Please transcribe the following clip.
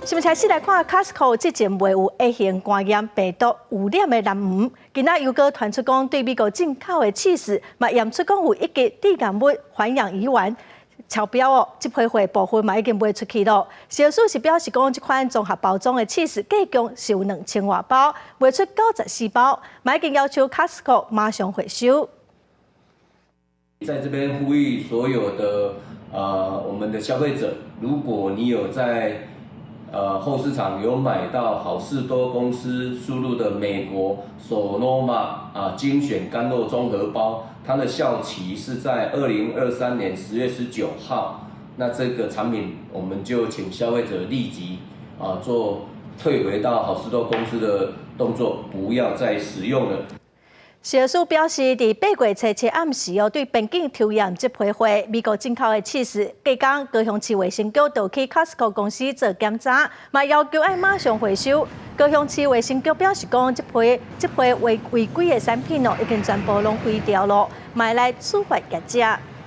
新聞開始來看，Costco 之前賣有 A 型肝炎病毒污染的南黃，今仔又閣傳出講對美國進口的起司，嘛驗出講有一級致癌物環氧乙烷超標哦。這批貨部分嘛已經賣出去囉。食藥署是表示講，這款綜合包裝的起司計共是有2000外包，賣出94包，嘛已經要求 Costco 馬上回收。在這邊呼籲所有的我們的消費者，如果你有在後市場有買到好市多公司輸入的美國索諾瑪啊精選乾肉綜合包，它的效期是在2023年10月19號。那這個產品我們就請消費者立即啊做退回到好市多公司的動作，不要再使用了。食藥署表示，佇8月27暗時哦，對邊境抽驗這批貨美國進口的起司，隔工高雄市衛生局就去 Costco 公司做檢查，嘛要求愛馬上回收。高雄市衛生局表示講，這批違規的產品哦，已經全部攏毀掉囉，嘛來處罰業者。